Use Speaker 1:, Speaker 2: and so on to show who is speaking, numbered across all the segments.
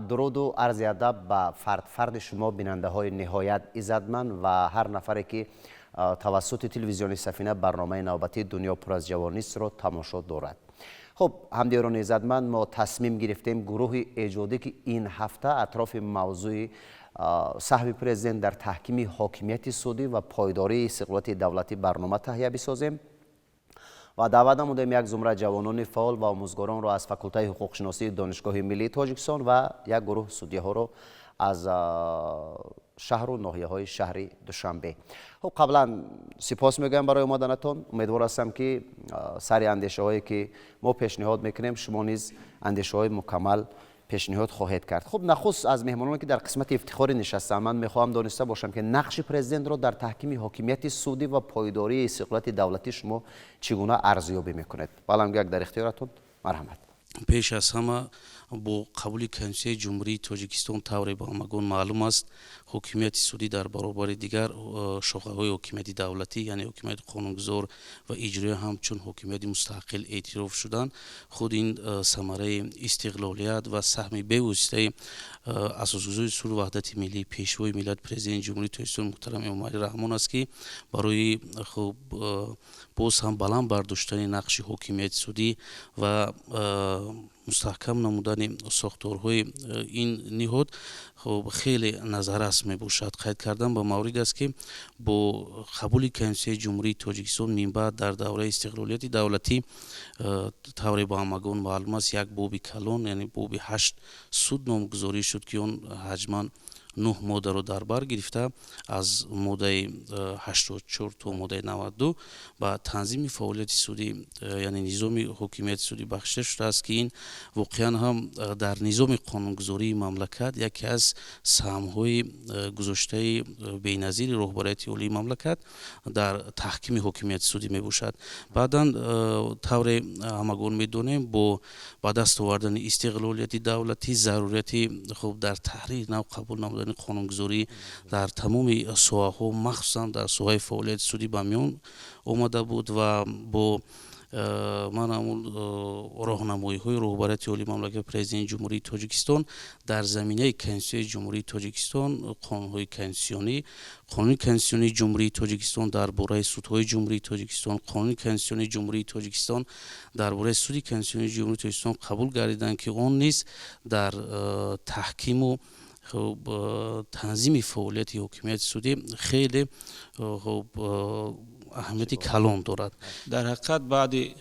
Speaker 1: Дуруду арзи адаб ба фард-фарди шумо, бинандаҳои ниҳоят иззатманд ва ҳар нафаре, ки тавассути телевизиони Сафина барномаи навбатии «Дунё пур аз ҷавонистро» тамошо дорад. Хуб, ҳамдиёрони иззатманд, мо тасмим гирифтем, гурӯҳи эҷодӣ, ки ин ҳафта атрофи мавзӯи саҳми президент дар таҳкими ҳокимияти судӣ ва пойдории истиқлолияти давлатӣ барнома таҳия бисозем ва даъват намудем як зумра ҷавонони фаъол ва омӯзгоронро аз факултаи ҳуқуқшиносии Донишгоҳи миллии Тоҷикистон ва як гурӯҳ судяҳоро аз шаҳру ноҳияҳои шаҳри Душанбе. Хуб, қаблан сипос мегӯям барои омаданатон. Умедвор ҳастам, ки сари андешаҳое, ки мо пешниҳод мекунем, шумо низ андешаҳои мукаммал пешниҳод хоҳед кард. Хуб, нахуст аз меҳмононе, ки дар қисмати ифтихорӣ нишастанд, ман мехоҳам дониста бошам, ки нақши президентро дар таҳкими ҳокимияти судӣ ва пойдории истиқлолияти давлатӣ шумо чӣ гуна арзёбӣ мекунед? Баламгак дар ихтиёратон, марҳамат.
Speaker 2: Пеш аз ҳама, бо қабули Конститутсияи Ҷумҳурии Тоҷикистон, тавре ба ҳамагон маълум аст, ҳокимияти судӣ дар баробари дигар шохаҳои ҳокимияти давлатӣ, яъне ҳокимияти қонунгузор ва иҷроия, ҳамчун ҳокимияти мустақил эътироф шуданд. Худ ин самараи истиқлолият ва саҳми бевоситаи асосгузори сулҳу ваҳдати миллӣ, Пешвои миллат, Президенти Ҷумҳурии Тоҷикистон муҳтарам Эмомалӣ Раҳмон аст, ки барои хуб боз ҳам баланд бардоштани нақши ҳокимияти судӣ ва мустаҳкам намудани сохторҳои ин ниҳод хуб хеле назаррас мебошад. Қайд кардан ба маврид аст, ки бо қабули Конститутсияи Ҷумҳурии Тоҷикистон минбаъд дар давраи истиқлолияти давлатӣ, тавре ба ҳамагон маълум аст, як боби калон, яъне боби ҳашт суд номгузорӣ шуд, ки он ҳаҷман нӯҳ моддаро дар бар гирифта, аз моддаи 84 то моддаи 92 ба танзими фаъолияти судӣ, яъне низоми ҳокимияти судӣ бахшида шудааст, ки ин воқеан ҳам дар низоми қонунгузории мамлакат яке аз саҳмҳои гузоштаи беназири роҳбарияти олии мамлакат дар таҳкими ҳокимияти судӣ мебошад. Баъдан, тавре ҳамагон медонем, бо ба даст овардани истиқлолияти давлатӣ зарурияти хуб дар таҳрири нав қабул намудани қонунгузорӣ дар тамоми соҳаҳо, махсусан дар соҳаи фаъолияти судӣ, ба миён омада буд ва бо ман ҳамун роҳнамоиҳои роҳбарияти олии мамлакат, Президенти Ҷумҳурии Тоҷикистон, дар заминаи Конститутсияи Ҷумҳурии Тоҷикистон, қонунҳои конститутсионӣ, Қонуни конститутсионии Ҷумҳурии Тоҷикистон дар бораи судҳои Ҷумҳурии Тоҷикистон, Қонуни конститутсионии Ҷумҳурии Тоҷикистон дар бораи Суди конститутсионии Ҷумҳурии Тоҷикистон қабул гардиданд, ки он низ дар таҳкиму хуб танзими фаъолияти ҳокимияти судӣ хеле хуб аҳамияти калон дорад.
Speaker 3: Дар ҳақиқат, баъди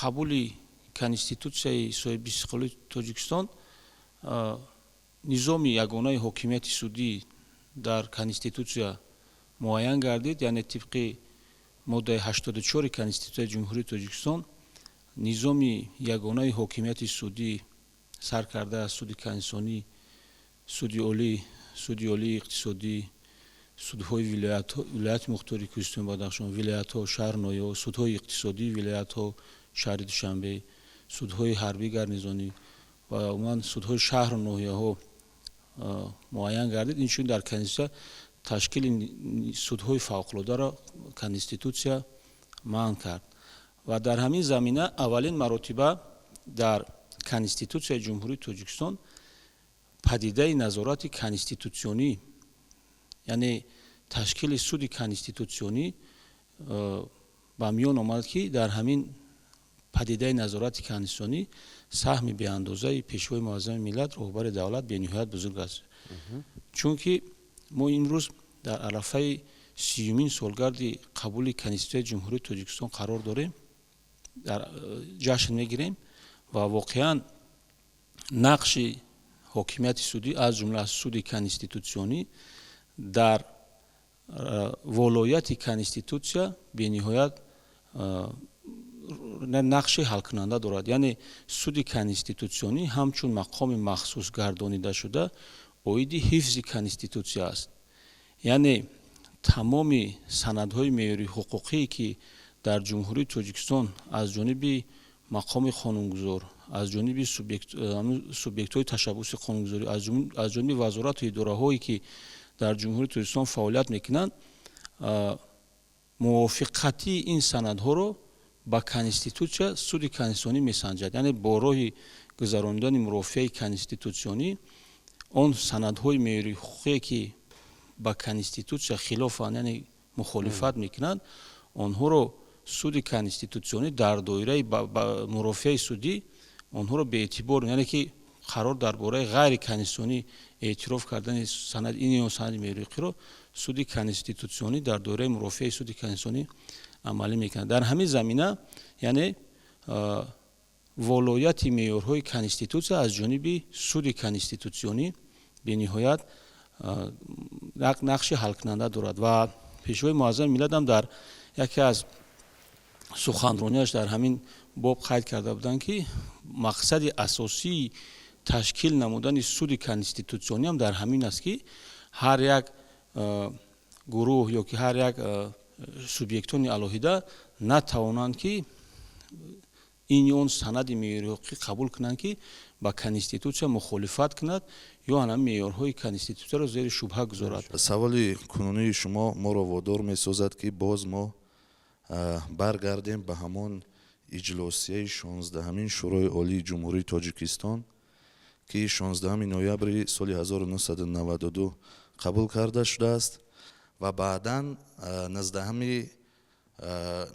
Speaker 3: қабули Конститутсияи соҳибистиқлолии Тоҷикистон низоми ягонаи ҳокимияти судӣ дар Конститутсия муайян гардид, яъне тибқи моддаи 84-и Конститутсияи Ҷумҳурии Тоҷикистон низоми ягонаи ҳокимияти судӣ, сар карда аз Суди конститутсионӣ, Суди олӣ, Суди олии иқтисодӣ, судҳои Вилояти Мухтори Кӯҳистони Бадахшон, вилоятҳо, шаҳр, ноҳияҳо, судҳои иқтисодии вилоятҳо, шаҳри Душанбе, судҳои ҳарбӣ гарнизонӣ ва умуман судҳои шаҳру ноҳияҳо муайян гардид. Инчунин дар Конститутсия ташкили судҳои фавқулодаро Конститутсия манъ кард ва дар ҳамин замина аввалин маротиба дар Конститутсияи Ҷумҳурии Тоҷикистон падидаи назорати конститутсионӣ, яъне ташкили суди конститутсионӣ ба миён омад, ки дар ҳамин падидаи назорати конститутсионӣ саҳми беандозаи Пешвои муаззами миллат, роҳбари давлат бениҳоят бузург аст, чунки мо имрӯз дар арафаи 30-юмин солгарди қабули Конститутсияи Ҷумҳурии Тоҷикистон қарор дорем, дар ҷашн мегирем ва воқеан нақши ҳокимияти судӣ, аз ҷумла суди конститутсионӣ, дар волояти Конститутсия бениҳоят нақши ҳалкунанда дорад. Яъне суди конститутсионӣ ҳамчун мақоми махсус гардонидашуда оиди ҳифзи Конститутсия аст. Яъне тамоми санадҳои меъёрии ҳуқуқие, ки дар Ҷумҳурии Тоҷикистон аз ҷониби мақоми қонунгузор, аз ҷониби субъектҳои ташаббуси қонунгузорӣ, аз ҷониби вазорату идораҳое, ки дар Ҷумҳурии Тоҷикистон фаъолият мекунанд, мувофиқати ин санадҳоро ба Конститутсия суди конститутсионӣ месанҷад. Яъне бо роҳи гузаронидани мурофиаи конститутсионӣ. Он санадҳои меъёрии ҳуқуқие, ки ба конститутсия хилофанд, яъне мухолифат мекунанд, онҳоро суди конститутсионӣ дар доираи мурофиаи судӣ онҳоро беэътибор, яъне ки қарор дар бораи ғайриконститутсионӣ эътироф кардани санад ин ё санади меъёрии ҳуқуқиро суди конститутсионӣ дар доираи мурофиаи суди конститутсионӣ амалӣ мекунад. Дар ҳамин замина, яъне волояти меъёрҳои конститутсия аз ҷониби суди конститутсионӣ бениҳоят нақши ҳалкунанда дорад. Ва Пешвои муаззами миллат ҳам дар яке аз суханрониаш дар ҳамин боб қайд карда буданд, ки мақсади асосии ташкил намудани суди конститутсионӣ ҳам дар ҳамин аст, ки ҳар як гурӯҳ ё ки ҳар як субъектони алоҳида натавонанд, ки ин ё он санади меъёрии ҳуқуқӣ қабул кунанд, ки ба конститутсия мухолифат кунад ё ана меъёрҳои конститутсияро зери шубҳа гузорад.
Speaker 4: Саволи кунунии шумо моро водор месозад, ки боз мо баргардем ба ҳамон иҷлосияи 16-ҳамин Шӯрои Олии Ҷумҳурии Тоҷикистон, ки 16 ноябри соли 1992 қабул карда шудааст ва баъдан 19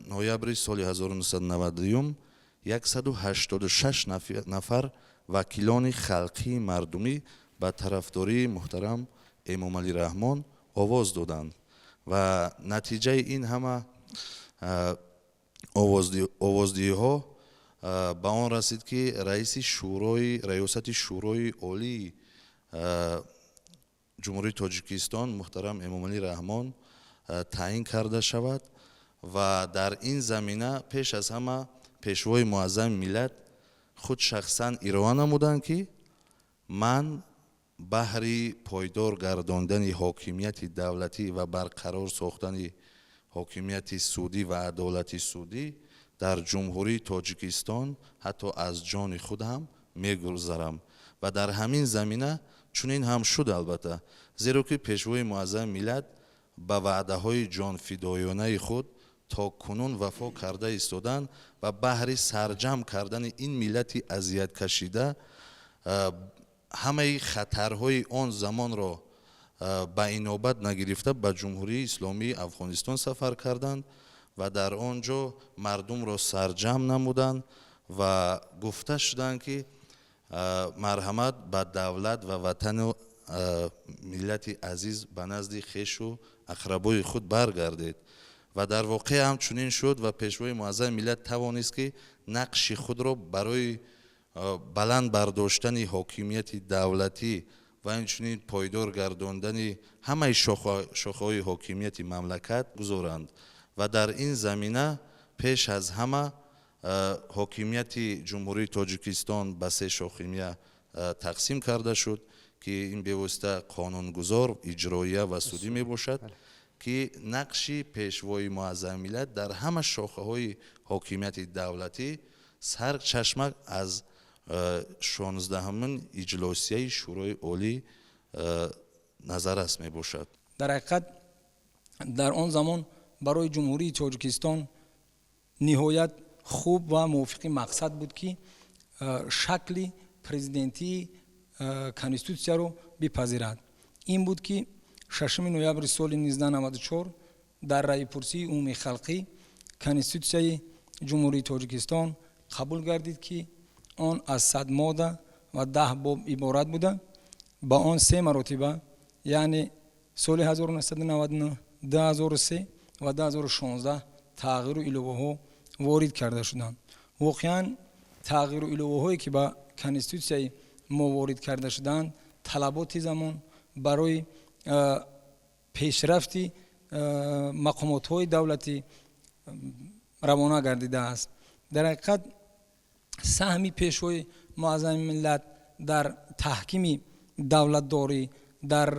Speaker 4: ноябри соли 1991 186 нафар вакилони халқии мардумӣ ба тарафдории муҳтарам Эмомалӣ Раҳмон овоз доданд. Ва натиҷаи ин ҳама овоздиҳиҳо ба он расид, ки раиси шӯрои раёсати Шӯрои Олии Ҷумҳурии Тоҷикистон муҳтарам Эмомалӣ Раҳмон таъин карда шавад. Ва дар ин замина пеш аз ҳама Пешвои муаззами миллат худ шахсан ироа намуданд, ки ман баҳри пойдор гардондани ҳокимияти давлатӣ ва барқарор сохтани ҳокимияти судӣ ва адолати судӣ дар Ҷумҳурии Тоҷикистон ҳатто аз ҷони худ ҳам мегузарам. Ва дар ҳамин замина чунин ҳам шуд, албатта, зеро ки Пешвои муаззами миллат ба ваъдаҳои ҷонфидоёнаи худ то кунун вафо карда истоданд ва баҳри сарҷамъ кардани ин миллати азияткашида ҳамаи хатарҳои он замонро ба инобат нагирифта, ба Ҷумҳурии Исломии Афғонистон сафар карданд ва дар он ҷо мардумро сарҷамъ намуданд ва гуфта шуданд, ки марҳамат ба давлат ва ватану миллати азиз, ба назди хешу ақрабои худ баргардед. Ва дар воқеъ ҳам чунин шуд ва Пешвои муаззами миллат тавонист, ки нақши худро барои баланд бардоштани ҳокимияти давлатӣ ва инчунин пойдор гардондани ҳамаи шохаҳои ҳокимияти мамлакат гузоранд. Ва дар ин замина пеш аз ҳама ҳокимияти Ҷумҳурии Тоҷикистон ба се шохимия тақсим карда шуд, ки ин бевосита қонунгузор, иҷроия ва судӣ мебошад, ки нақши Пешвои муаззами миллат дар ҳама шохаҳои ҳокимияти давлатӣ сарчашма аз 16-ҳамин иҷлосияи Шӯрои Олӣ назаррас мебошад.
Speaker 5: Дар ҳақиқат, дар он замон барои Ҷумҳурии Тоҷикистон ниҳоят хуб ва мувофиқи мақсад буд, ки шакли президентии конститутсияро бипазирад. Ин буд, ки 6 ноябри соли 1994 дар раъйпурсии умумии халқӣ Конститутсияи Ҷумҳурии Тоҷикистон қабул гардид, ки он аз 100 модда ва 10 боб иборат буда, ба он се маротиба, яъне соли 1999, 2003 ва 2016 тағйиру иловаҳо ворид карда шуданд. Воқеан, тағйиру иловаҳое, ки ба конститутсияи мо ворид карда шуданд, талаботи замон барои пешрафти мақомотҳои давлатӣ равона гардидааст. Дар ҳақиқат, саҳми Пешвои муаззами миллат дар таҳкими давлатдорӣ, дар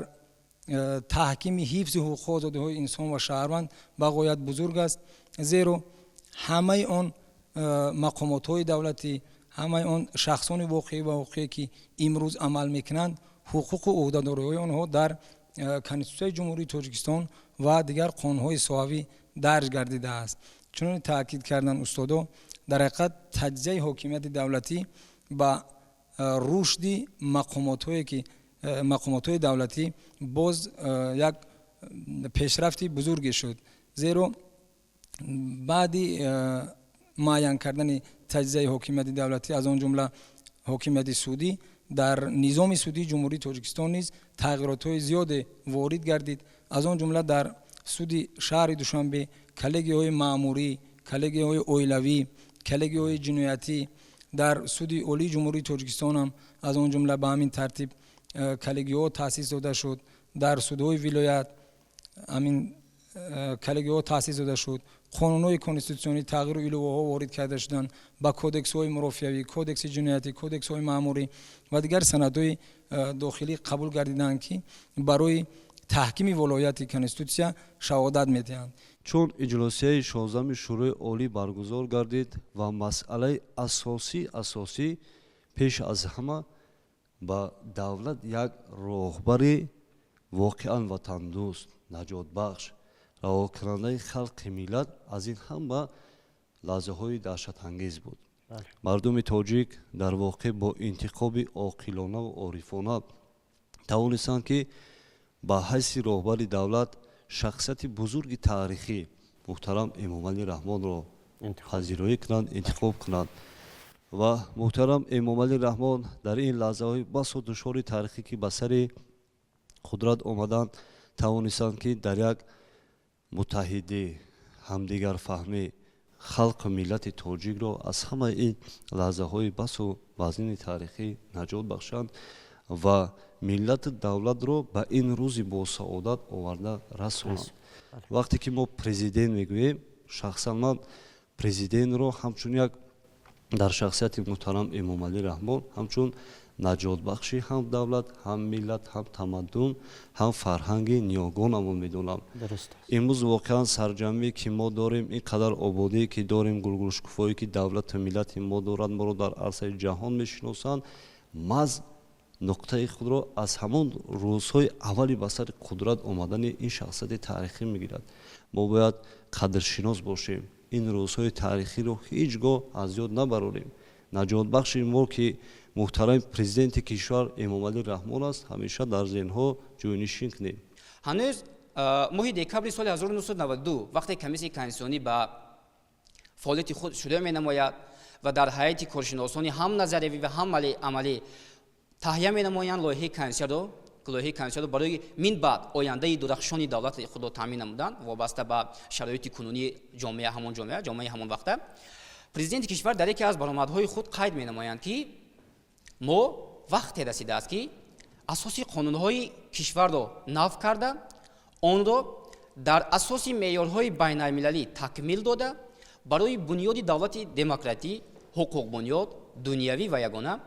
Speaker 5: таҳкими ҳифзи ҳуқуқу озодиҳои инсон ва шаҳрванд ба ғоят бузург аст, зеро ҳамаи он мақомотҳои давлатӣ, ҳамаи он шахсони воқеӣ ва ҳуқуқие, ки имрӯз амал мекунанд, ҳуқуқу ӯҳдадориҳои онҳо дар Конститутсияи Ҷумҳурии Тоҷикистон ва дигар қонунҳои соҳавӣ дарҷ гардидааст. Чуноне таъкид карданд устодо, дар ҳақиқат, таҷзияи ҳокимияти давлатӣ ба рушди мақомотҳое, ки мақомотҳои давлатӣ боз як пешрафти бузурге шуд, зеро баъди муайян кардани таҷзияи ҳокимияти давлатӣ, аз он ҷумла ҳокимияти судӣ, дар низоми судии Ҷумҳурии Тоҷикистон низ тағйиротҳои зиёде ворид гардид. Аз он ҷумла дар суди шаҳри Душанбе коллегияҳои маъмурӣ, коллегияҳои оилавӣ, коллегияҳои ҷиноятӣ, дар Суди Олии Ҷумҳурии Тоҷикистонам аз он ҷумла ба ҳамин тартиб коллегияҳо таъсис дода шуд, дар судҳои вилоят ҳамин коллегияҳо таъсис дода шуд. Қонунҳои конститутсионӣ тағйиру иловаҳо ворид карда шуданд ба кодексҳои мурофиавӣ, кодекси ҷиноятӣ, кодексҳои маъмурӣ ва дигар санадҳои дохилӣ қабул гардиданд, ки барои таҳкими волояти конститутсия шаҳодат медиҳанд.
Speaker 6: Чун иҷлосияи 16-уми Шӯрои Олӣ баргузор гардид ва масъалаи асосӣ пеш аз ҳама ба давлат як роҳбари воқеан ватандӯст, наҷотбахш, равокунандаи халқи миллат, аз ин ҳам ба лаҳзаҳои даҳшатангез буд. Мардуми тоҷик дар воқеъ бо интихоби оқилона ва орифона тавонистанд, ки ба ҳайси роҳбари давлат шахсияти бузурги таърихӣ муҳтарам Эмомалӣ Раҳмонро пазироӣ кунанд, интихоб кунанд. Ва муҳтарам Эмомалӣ Раҳмон дар ин лаҳзаҳои басо душвори таърихӣ, ки ба сари қудрат омаданд, тавонистанд, ки дар як муттаҳидӣ, ҳамдигарфаҳмӣ халқу миллати тоҷикро аз ҳамаи ин лаҳзаҳои басу вазнини таърихӣ наҷот бахшанд ва миллату давлатро ба ин рӯзи босаодат оварда расонанд. Вақте ки мо президент мегӯем, шахсан ман президентро ҳамчун як дар шахсияти муҳтарам Эмомалӣ Раҳмон ҳамчун наҷотбахши ҳам давлат, ҳам миллат, ҳам тамаддун, ҳам фарҳанги ниёгонамон медонам. Имрӯз воқеан сарҷамъие ки мо дорем, ин қадар ободие ки дорем, гулгулшукуфое ки давлату миллати мо дорад, моро дар арсаи ҷаҳон мешиносанд, маҳз нуқтаи худро аз ҳамон рӯзҳои аввали ба сари қудрат омадани ин шахсияти таърихӣ мегирад. Мо бояд қадршинос бошем, ин рӯзҳои таърихиро ҳеҷ гоҳ аз ёд набарорем. Наҷотбахши мо, ки муҳтарами президенти кишвар Эмомалӣ Раҳмон аст, ҳамеша дар зеҳнҳо ҷойнишин кунем.
Speaker 7: Ҳанӯз моҳи декабри соли 1992, вақте комиссияи конститутсионӣ ба фаъолияти худ шурӯъ менамояд ва дар ҳайати коршиносони ҳам назариявӣ ва ҳам амалӣ таҳия менамоянд лоиҳаи конститутсияро, лоиҳаи конститутсияро барои мин баъд ояндаи дурахшони давлати худро таъмин намудан вобаста ба шароити кунунии ҷомеа, ҳамон ҷомеа, ҷомеаи ҳамон вақта, президенти кишвар дар яке аз баромадҳои худ қайд менамоянд, ки мо вақте расидааст, ки асоси қонунҳои кишварро нав карда, онро дар асоси меъёрҳои байналмилалӣ такмил дода, барои бунёди давлати демократӣ, ҳуқуқбунёд, дунявӣ ва ягона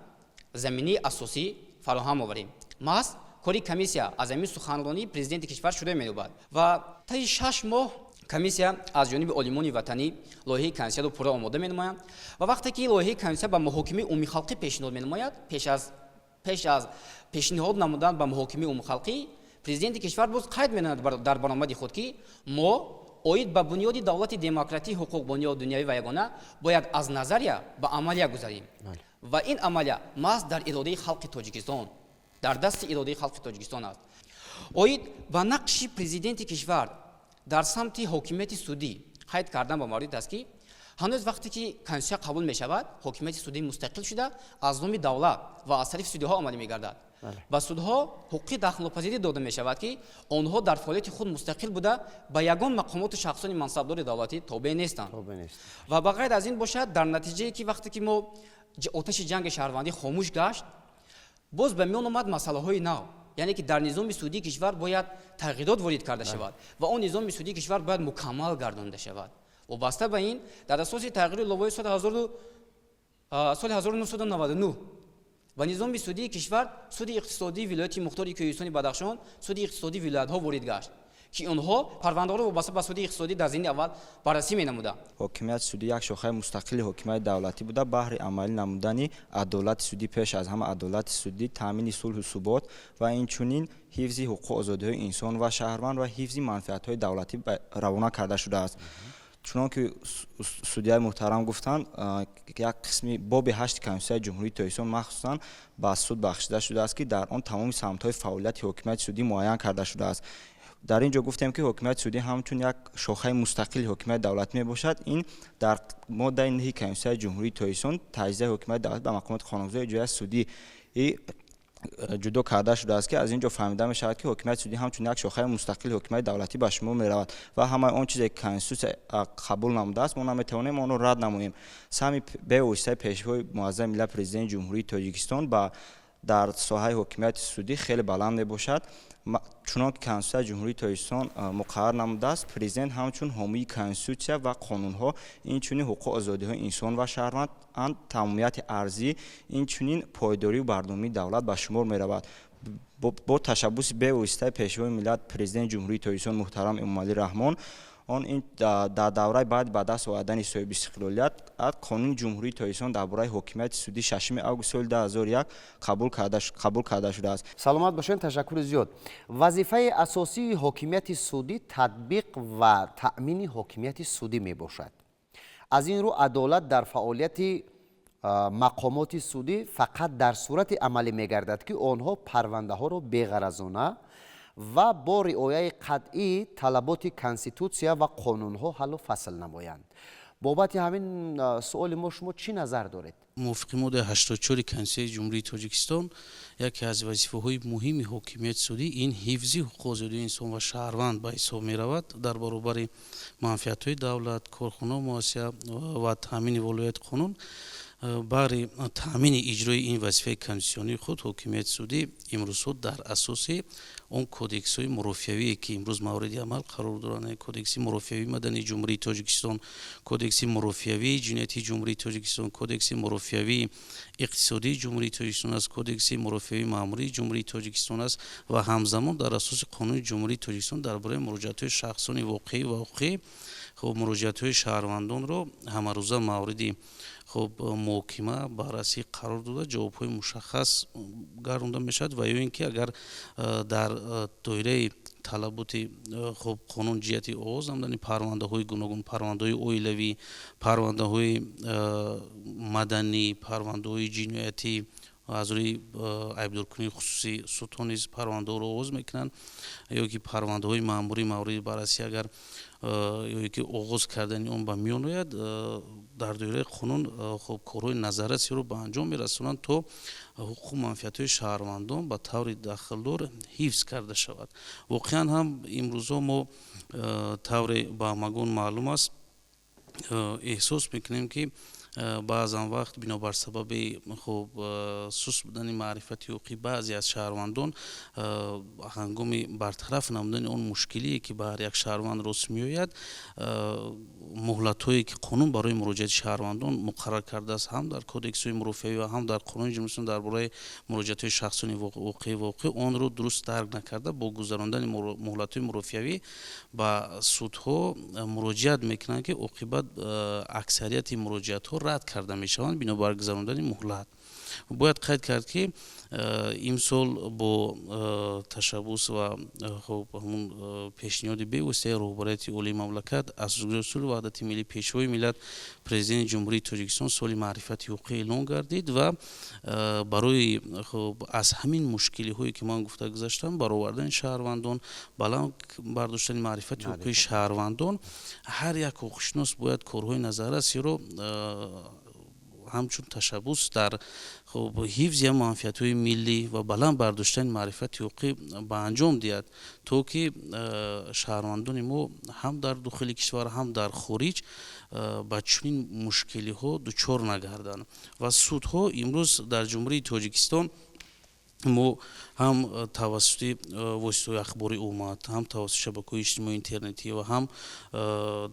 Speaker 7: заминаи асосӣ фароҳам оварем. Маҳз кори комиссия аз ҳамин суханронии президенти кишвар шурӯъ меёбад ва таи 6 моҳ комиссия аз ҷониби олимони ватанӣ лоиҳаи конститутсияро пурра омода менамоянд. Ва вақте ки лоиҳаи конститутсия ба муҳокимаи умумихалқӣ пешниҳод менамояд, пеш аз пешниҳод намудан ба муҳокимаи умумихалқӣ, президенти кишвар боз қайд менамояд дар баромади худ, ки мо оид ба бунёди давлати демократӣ, ҳуқуқбунёд, дунявӣ ва ягона бояд аз назария ба амалия гузарем ва ин амалия маҳз дар иродаи халқи Тоҷикистон, дар дасти иродаи халқи Тоҷикистон аст. Оид ба нақши президенти кишвар дар самти ҳокимияти судӣ қайд кардан ба маврид аст, ки ҳанӯз вақте ки конститутсия қабул мешавад, ҳокимияти судӣ мустақил шуда, аз номи давлат ва аз тарафи судиҳо амалӣ мегардад. Ба судҳо ҳуқуқи дахлнопазирӣ дода мешавад, ки онҳо дар фаъолияти худ мустақил буда, ба ягон мақомоту шахсони мансабдори давлатӣ тобеъ нестанд. Ва ба ғайр аз ин бошад, дар натиҷае ки вақте ки мо оташи ҷанги шаҳрвандӣ хомӯш гашт, боз ба миён омад масъалаҳои нав, яъне ки дар низоми судии кишвар бояд тағйирот ворид карда шавад ва он низоми судии кишвар бояд мукаммал гардонида шавад. Вобаста ба ин, дар асоси тағйири иловаҳои соли 1999 ба низоми судии кишвар Суди иқтисодии вилояти мухтори Кӯҳистони Бадахшон, Суди иқтисодии вилоятҳо ворид гашт, ки онҳо парвандаҳоро вобаста ба суди иқтисодӣ дар зини аввал баррасӣ менамуданд.
Speaker 8: Ҳокимияти судӣ як шохаи мустақили ҳокимияти давлатӣ буда, баҳри амалӣ намудани адолати судӣ, пеш аз ҳама адолати судӣ, таъмини сулҳу субот ва инчунин ҳифзи ҳуқуқу озодиҳои инсон ва шаҳрванд ва ҳифзи манфиатҳои давлатӣ равона карда шудааст. Чунон ки судяи муҳтарам гуфтанд, як қисми боби ҳашти Конститутсияи Ҷумҳурии Тоҷикистон махсусан ба суд бахшида шудааст, ки дар он тамоми самтҳои фаъолияти ҳокимияти судӣ муайян карда шудааст. Дар ин ҷо гуфтем, ки ҳокимияти судӣ ҳамчун як шохаи мустақили ҳокимияти давлатӣ мебошад. Ин дар моддаи 9 Конститутсияи Ҷумҳурии Тоҷикистон, таҷзияи ҳокимияти давлатӣ ба мақомоти қонунгузор, иҷроияи судӣ ҷудо карда шудааст, ки аз ин ҷо фаҳмида мешавад, ки ҳокимияти судӣ ҳамчун як шохаи мустақили ҳокимияти давлатӣ ба шумор меравад ва ҳамаи он чизе, ки Конститутсия қабул намудааст, мо наметавонем онро рад намоем. Саҳми бевоситаи Пешвои муаззами миллат, Президенти Ҷумҳурии Тоҷикистон ба дар соҳаи ҳокимияти судӣ хеле баланд мебошад. Чунон ки Конститутсияи Ҷумҳурии Тоҷикистон муқаррар намудааст, президент ҳамчун ҳомии Конститутсия ва қонунҳо, инчунин ҳуқуқ, озодиҳои инсон ва шаҳрванд, тамомияти арзӣ, инчунин пойдорию бардавомии давлат ба шумор меравад. Бо ташаббуси бевоситаи Пешвои миллат, Президенти Ҷумҳурии Тоҷикистон муҳтарам Эмомалӣ Раҳмон, он ин дар давраи баъди ба даст овардани соҳибистиқлолият Қонуни Ҷумҳурии Тоҷикистон дар бораи ҳокимияти судӣ 6 август соли 2001 қабул карда шудааст.
Speaker 1: Саломат бошед, ташаккури зиёд. Вазифаи асосии ҳокимияти судӣ татбиқ ва таъмини ҳокимияти судӣ мебошад. Аз ин рӯ адолат дар фаъолияти мақомоти судӣ фақат дар сурате амалӣ мегардад, ки онҳо парвандаҳоро беғаразона ва бо риояи қатъии талаботи Конститутсия ва қонунҳо ҳаллу фасл намоянд. Бобати ҳамин суоли мо шумо чӣ назар доред?
Speaker 2: Мувофиқи моддаи 84 Конститутсияи Ҷумҳурии Тоҷикистон, яке аз вазифаҳои муҳими ҳокимияти судӣ ин ҳифзи ҳуқуқу озодии инсон ва шаҳрванд ба ҳисоб меравад. Дар баробари манфиатҳои давлат, корхона, муассиса ва таъмини волоияти қонун, баҳри таъмини иҷрои ин вазифаи конститутсионии худ ҳокимияти судӣ имрӯзҳо дар асоси он кодексҳои мурофиавие, ки имрӯз мавриди амал қарор доранд, Кодекси мурофиавии мадании Ҷумҳурии Тоҷикистон, Кодекси мурофиавии ҷиноятии Ҷумҳурии Тоҷикистон, Кодекси мурофиавии иқтисодии Ҷумҳурии Тоҷикистон аст, Кодекси мурофиавии маъмурии Ҷумҳурии Тоҷикистон аст ва ҳамзамон дар асоси Қонуни Ҷумҳурии Тоҷикистон дар бораи муроҷиатҳои шахсони воқеӣ ва ҳуқуқӣ, хуб, муроҷиатҳои шаҳрвандонро ҳамарӯза мавриди, хуб, муҳокима, баррасӣ қарор дода, ҷавобҳои мушаххас гардонда мешавад. Ва ё ин ки агар дар доираи талаботи, хуб, қонун ҷиҳати оғоз намудани парвандаҳои гуногун, парвандаҳои оилавӣ, парвандаҳои маданӣ, парвандаҳои ҷиноятӣ, аз рӯи айбдоркунии хусусӣ судҳо низ парвандаҳоро оғоз мекунанд, ё ки парвандаҳои маъмурӣ мавриди баррасӣ агар ё ки оғоз кардани он ба миён ояд, дар доираи қонун, хуб, корҳои назаррасиро ба анҷом мерасонанд, то ҳуқуқу манфиатҳои шаҳрвандон ба таври дахлдор ҳифз карда шавад. Воқеан ҳам имрӯзҳо мо, тавре ба ҳамагон маълум аст, эҳсос мекунем, ки баъзан вақт бинобар сабаби, хуб, суст будани маърифати ҳуқуқӣ баъзе аз шаҳрвандон, ҳангоми бартараф намудани он мушкилие, ки ба ҳар як шаҳрванд рост меояд, муҳлатҳое, ки қонун барои муроҷиати шаҳрвандон муқаррар кардааст, ҳам дар кодексҳои мурофиавӣ ва ҳам дар Қонуни Ҷумҳурии дар бораи муроҷиатҳои шахсони воқеӣ ва ҳуқуқӣ, онро дуруст дарк накарда, бо гузарондани муҳлатҳои мурофиавӣ ба судҳо муроҷиат мекунанд, ки оқибат аксарияти муроҷиатҳо рад карда мешаванд бинобар гузарондани муҳлат. Бояд қайд кард, ки имсол бо ташаббус ва, хуб, ҳамун пешниҳоди бевоситаи роҳбарияти олии мамлакат, Асосгузори сулҳу ваҳдати миллӣ, Пешвои миллат, Президенти Ҷумҳурии Тоҷикистон, соли маърифати ҳуқуқӣ эълон гардид ва барои, хуб, аз ҳамин мушкилиҳое, ки ман гуфта гузаштам, баровардани шаҳрвандон, баланд бардоштани маърифати ҳуқуқии шаҳрвандон, ҳар як ҳуқуқшинос бояд корҳои назаррасиро ҳамчун ташаббус дар, хуб, ҳифзи манфиатҳои миллӣ ва баланд бардоштани маърифати ҳуқуқӣ ба анҷом диҳад, то ки шаҳрвандони мо ҳам дар дохили кишвар, ҳам дар хориҷ ба чунин мушкилиҳо дучор нагарданд. Ва судҳо имрӯз дар Ҷумҳурии Тоҷикистон мо ҳам тавассути воситаҳои ахбори омма, ҳам тавассути шабакаҳои иҷтимоии интернетӣ ва ҳам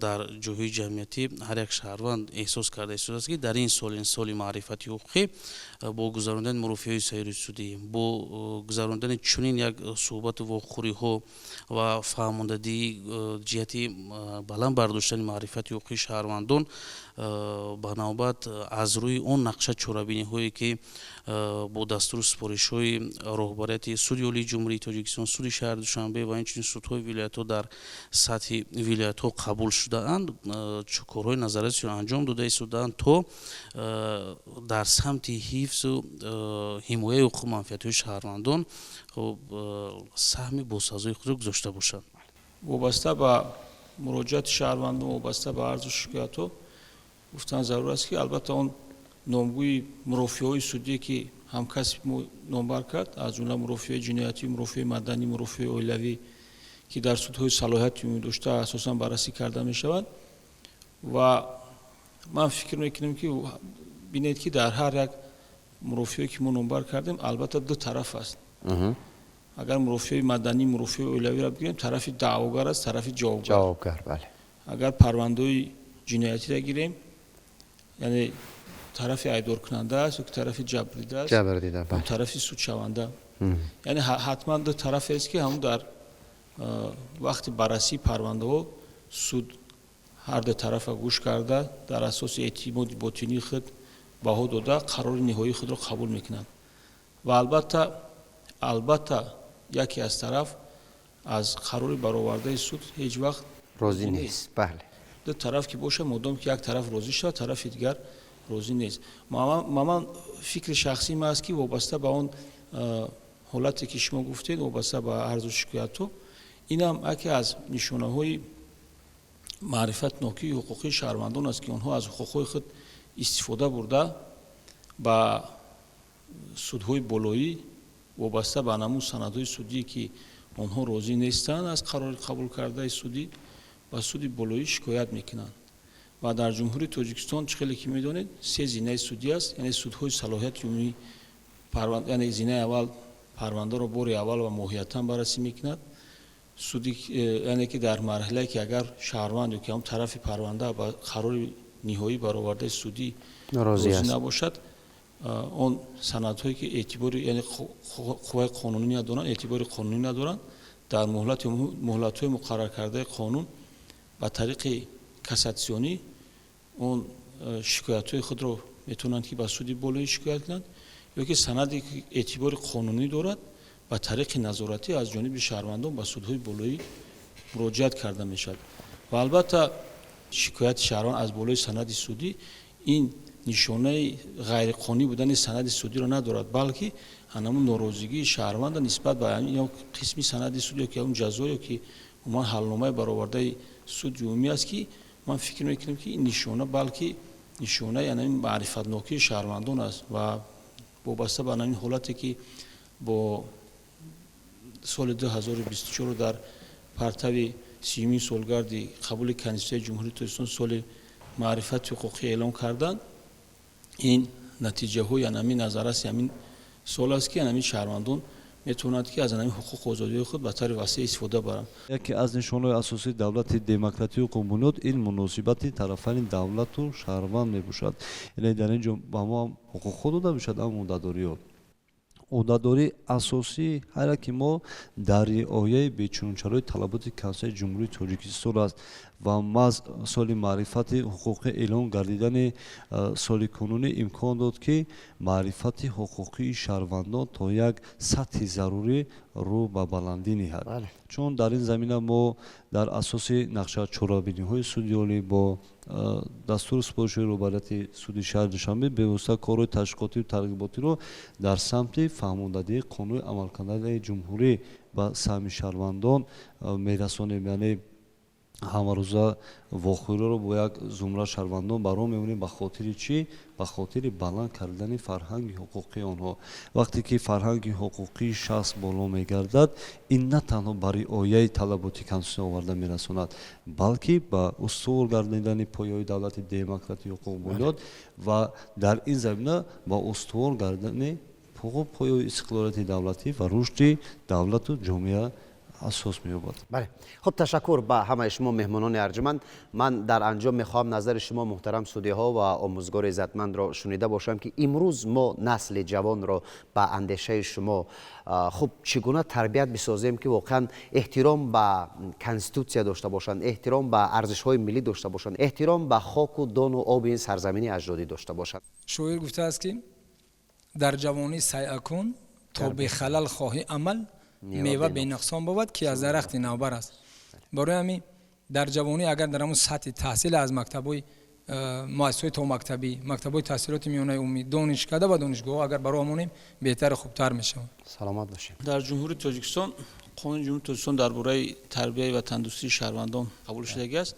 Speaker 2: дар ҷойҳои ҷамъиятӣ ҳар як шаҳрванд эҳсос карда истодааст, ки дар ин сол, ин соли маърифати ҳуқуқӣ, бо гузарондани мурофиаҳои сайри судӣ, бо гузарондани чунин як суҳбату вохӯриҳо ва фаҳмондадии ҷиҳати баланд бардоштани маърифати ҳуқуқии шаҳрвандон, ба навбат аз рӯи он нақша чорабиниҳое, ки бо дастуру супоришҳои тарафи роҳбарияти Суди Олии Ҷумҳурии Тоҷикистон, Суди шаҳри Душанбе ва инчунин судҳои вилоятҳо дар сатҳи вилоятҳо қабул шудаанд, корҳои назаррасиро анҷом дода истодаанд, то дар самти ҳифзу ҳимояи ҳуқуқу манфиатҳои шаҳрвандон, хуб, саҳми босазои худро гузошта бошанд.
Speaker 3: Вобаста ба муроҷиати шаҳрвандон, вобаста ба арзу шикоятҳо гуфтан зарур аст, ки албатта он номгӯи мурофиаҳои судие, ки ҳамкасби мо номбар кард, аз ҷумла мурофиаи ҷиноятӣ, мурофиаи маданӣ, мурофиаи оилавӣ, ки дар судҳои салоҳияти умумӣ дошта асосан баррасӣ карда мешавад. Ва ман фикр мекунам, ки бинед, ки дар ҳар як мурофиае, ки мо номбар кардем, албатта ду тараф аст. Агар мурофиаи маданӣ, мурофиаи оилавиро бигирем, тарафи даъвогар аст, тарафи
Speaker 1: ҷавобгар. Бале.
Speaker 3: Агар парвандаҳои ҷиноятиро гирем, яъне тарафи айбдоркунанда аст ё ки тарафи ҷабрдида аст,
Speaker 1: ҷабрдида.
Speaker 3: Тарафи судшаванда. Яъне ҳатман ду тарафе аст, ки ҳамун дар вақти баррасии парвандаҳо суд ҳар ду тарафа гӯш карда, дар асоси эътимоди ботинии худ баҳо дода, қарори ниҳоии худро қабул мекунад. Ва албатта яке аз тараф аз қарори баровардаи суд ҳеҷ вақт
Speaker 1: розӣ нест, бале.
Speaker 3: Ду тараф ки бошад, модом ки як тараф розӣ шавад, тарафи дигар розӣ нест. Ман фикри шахсии ман аст, ки вобаста ба он ҳолате, ки шумо гуфтед, вобаста ба арзу шикоятҳо, инам яке аз нишонаҳои маърифатнокии ҳуқуқии шаҳрвандон аст, ки онҳо аз ҳуқуқҳои худ истифода бурда, ба судҳои болоӣ вобаста ба намун санадҳои судие, ки онҳо розӣ нестанд аз қарори қабул кардаи судӣ, ба суди болоӣ шикоят мекунанд. Ва дар Ҷумҳурии Тоҷикистон, чӣ хеле ки медонед, се зинаи судӣ аст, яъне судҳои салоҳияти умумӣ. Яъне зинаи аввал парвандаро бори аввал ва моҳиятан баррасӣ мекунад суди, яъне ки дар марҳилае, ки агар шаҳрванд ё ки ҳам тарафи парванда ба қарори ниҳоӣ баровардаи судӣ розӣ набошад, он санадҳое, ки эътибори, яъне қувваи қонунӣ надоранд, эътибори қонунӣ надоранд, дар муҳлатҳои муқарраркардаи қонун ба тариқи кассатсионӣ он шикоятҳои худро метавонанд, ки ба суди болоӣ шикоят кунанд, ё ки санаде, ки эътибори қонунӣ дорад, ба тариқи назоратӣ аз ҷониби шаҳрвандон ба судҳои болоӣ муроҷиат карда мешавад. Ва албатта шикояти шаҳрванд аз болои санади судӣ ин нишонаи ғайриқонунӣ будани санади судиро надорад, балки ҳанамун норозигии шаҳрванда нисбат ба ё қисми санади суд, ё ки он ҷазо, ё ки умуман ҳалномаи баровардаи суди умумӣ аст, ки ман фикр мекунам, ки ин нишона, балки нишонаи анамин маърифатнокии шаҳрвандон аст. Ва вобаста ба анамин ҳолате, ки бо соли 2024 дар партави 30-юмин солгарди қабули Конститутсияи Ҷумҳурии Тоҷикистон соли маърифати ҳуқуқӣ эълон карданд, ин натиҷаҳои анамин назарраси ҳамин сол аст, ки анамин шаҳрвандон метавонанд, ки аз анамин ҳуқуқу озодиҳои худ ба таври васеъ истифода баранд.
Speaker 6: Яке аз нишонҳои асосии давлати демократию ҳуқуқбунёд ин муносибати тарафайни давлату шаҳрванд мебошад. Яъне дар ин ҷо ба мо ҳам ҳуқуқҳо дода мешавад, ҳам ӯҳдадориҳо. Ӯҳдадории асосии ҳар яке мо дар риояи бечунучарои талаботи Конститутсияи Ҷумҳурии Тоҷикистон аст. Ва маҳз соли маърифати ҳуқуқӣ эълон гардидани соли кунунӣ имкон дод, ки маърифати ҳуқуқии шаҳрвандон то як сатҳи зарурӣ рӯ ба баландӣ ниҳад, чун дар ин замина мо дар асоси нақша чорабиниҳои суди олӣ бо дастуру супоришҳои роҳбарияти суди шаҳри Душанбе бевосита корҳои ташвиқотию тарғиботиро дар самти фаҳмондадиҳии қонуни амалкардаи ҷумҳурӣ ба саҳми шаҳрвандон мерасонем. Яъне ҳамарӯза вохӯриро бо як зумра шаҳрвандон ба роҳ мемонем. Ба хотири чӣ? Ба хотири баланд кардани фарҳанги ҳуқуқии онҳо. Вақте ки фарҳанги ҳуқуқии шахс боло мегардад, ин на танҳо ба риояи талаботи конститутсия оварда мерасонад, балки ба устувор гардидани пояҳои давлати демократию ҳуқуқбунёд ва дар ин замина ба устувор гардидани пояҳои истиқлолияти давлатӣ ва рушди давлату ҷомеа асос меёбад.
Speaker 1: Бале, хуб, ташаккур ба ҳамаи шумо, меҳмонони арҷуманд. Ман дар анҷом мехоҳам назари шумо, муҳтарам судиҳо ва омӯзгори иззатмандро шунида бошам, ки имрӯз мо насли ҷавонро ба андешаи шумо, хуб, чӣ гуна тарбият бисозем, ки воқеан эҳтиром ба конститутсия дошта бошанд, эҳтиром ба арзишҳои миллӣ дошта бошанд, эҳтиром ба хоку дону оби ин сарзамини аҷдодӣ дошта бошанд?
Speaker 5: Шоир гуфтааст, ки дар ҷавонӣ сайъа кун, То бехалал хоҳӣ амал, мева бенақсон бовад, ки аз дарахти навбар аст. Барои ҳамин дар ҷавонӣ агар дар ҳамон сатҳи таҳсил аз мактабҳои, муассисаҳои томактабӣ, мактабҳои таҳсилоти миёнаи умумӣ, донишкада ва донишгоҳҳо агар ба роҳ монем, беҳтару хубтар мешавад.
Speaker 1: Саломат бошед.
Speaker 3: Дар Ҷумҳурии Тоҷикистон Қонуни Ҷумҳурии Тоҷикистон дар бораи тарбияи ватандӯстии шаҳрвандон қабул шудагӣ аст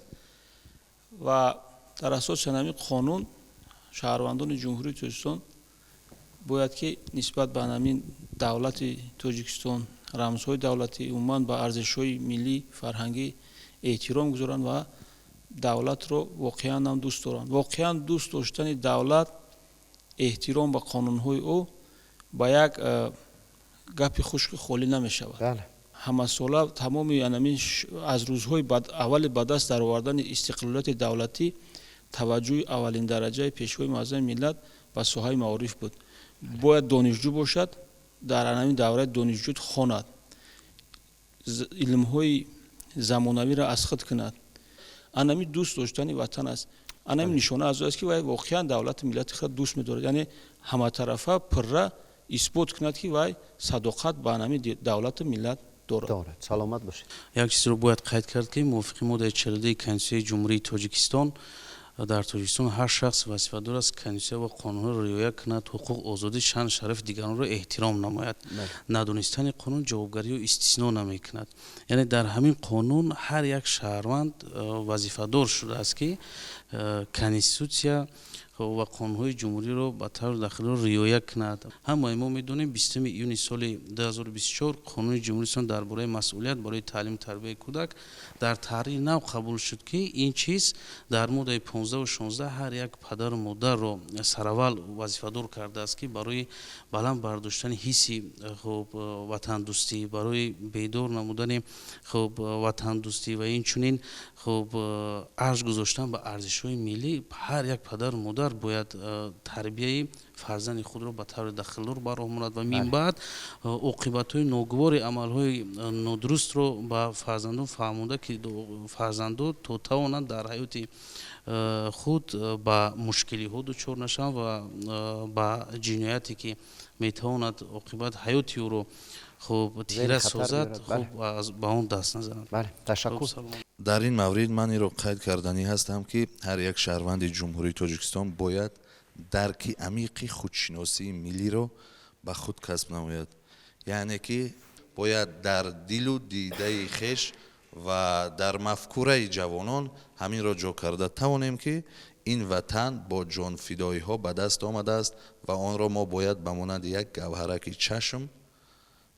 Speaker 3: ва дар асоси ҳамин қонун шаҳрвандони Ҷумҳурии Тоҷикистон бояд ки нисбат ба ҳамин давлати Тоҷикистон, рамзҳои давлатӣ, умуман ба арзишҳои миллӣ, фарҳангӣ эҳтиром гузоранд ва давлатро воқеан ҳам дӯст доранд. Воқеан дӯст доштани давлат, эҳтиром ба қонунҳои ӯ ба як гапи хушки холӣ намешавад. Ҳамасола тамоми анамин аз рӯзҳои аввали ба даст даровардани истиқлолияти давлатӣ таваҷҷӯҳи аввалиндараҷаи Пешвои муаззами миллат ба соҳаи маориф буд. Бояд донишҷӯ бошад, дар анамин давраи донишҷӯ хонад, илмҳои замонавиро аз худ кунад. Анами дӯст доштани ватан аст, анами нишона аз аст, ки вай воқеан давлати миллати худ дӯст медорад, яъне ҳаматарафа пурра исбот кунад, ки вай садоқат ба анами давлату миллат дорад.
Speaker 1: Дорад. Саломат бошед.
Speaker 2: Як чизро бояд қайд кард, ки мувофиқи моддаи 42 Конститутсияи Ҷумҳурии Тоҷикистон дар Тоҷикистон ҳар шахс вазифадор аст конститутсия ва қонунҳоро риоя кунад, ҳуқуқ, озодӣ, шаъну шарафи дигаронро эҳтиром намояд. Надонистани қонун ҷавобгариро истисно намекунад. Яъне дар ҳамин қонун ҳар як шаҳрванд вазифадор шудааст, ки конститутсия ва қонунҳои ҷумҳуриро ба таври дахлдор риоя кунад. Ҳамаи мо медонем, 20 июни соли 2024 Қонуни Ҷумҳуриистон дар бораи масъулият барои таълиму тарбияи кӯдак дар таҳрири нав қабул шуд, ки ин чиз дар моддаи 15 16 ҳар як падару модарро сараввал вазифадор кардааст, ки барои баланд бардоштани ҳисси, хуб, ватандӯстӣ, барои бедор намудани, хуб, ватандӯстӣ ва инчунин, хуб, арҷ гузоштан ба арзишҳои миллӣ ҳар як падару модар бояд тарбияи фарзанди худро ба таври дахлдор ба роҳ монад ва минбаъд оқибатҳои ногувори амалҳои нодурустро ба фарзандон фаҳмонда, ки фарзандо то тавонанд дар ҳаёти худ ба мушкилиҳо дучор нашаванд ва ба ҷинояте, ки метавонад оқибат ҳаёти ӯро, хуб, тира созад, хуб, ба он даст назанад.
Speaker 1: Бале, ташаккур.
Speaker 4: Дар ин маврид ман инро қайд карданӣ ҳастам, ки ҳар як шаҳрванди Ҷумҳурии Тоҷикистон бояд дарки амиқи худшиносии миллиро ба худ касб намояд, яъне ки бояд дар дилу дидаи хеш ва дар мафкураи ҷавонон ҳаминро ҷо карда тавонем, ки ин ватан бо ҷонфидоиҳо ба даст омадааст ва онро мо бояд ба монанди як гавҳараки чашм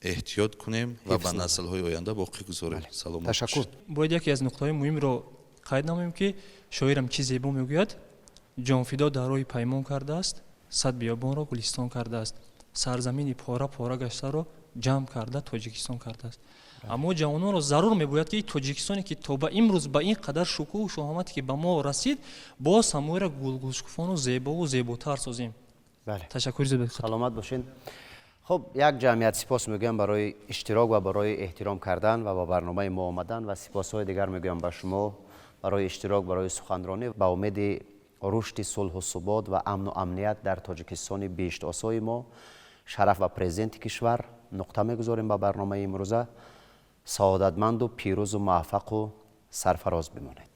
Speaker 4: эҳтиёт кунем ва ба наслҳои оянда боқӣ гузорем. Саломат.
Speaker 1: Ташаккур.
Speaker 9: Бояд яке аз нуқтаҳои муҳимро қайд намоем, ки шоирам чӣ зебо мегӯяд: «Ҷонфидо дар роҳи паймон кардааст, сад биёбонро гулистон кардааст, сарзамини пора пора гаштаро ҷамъ карда Тоҷикистон кардааст». Аммо ҷавононро зарур мебояд, ки Тоҷикистоне, ки то ба имрӯз ба ин қадар шукӯҳу шоҳамате, ки ба мо расид, боз ҳамоеро гулгулшукуфону зебову зеботар созем. Ташаккури зиёд.
Speaker 1: Саломат бошед. Хуб, як ҷамъият сипос мегӯям барои иштирок ва барои эҳтиром кардан ва ба барномаи мо омадан ва сипосҳои дигар мегӯям ба шумо барои иштирок, барои суханронӣ. Ба умеди рушди сулҳу субот ва амну амният дар Тоҷикистони биҳиштосои мо, шараф ба президенти кишвар, нуқта мегузорем ба барномаи имрӯза. Саодатманду пирӯзу муваффақу сарфароз бимонед.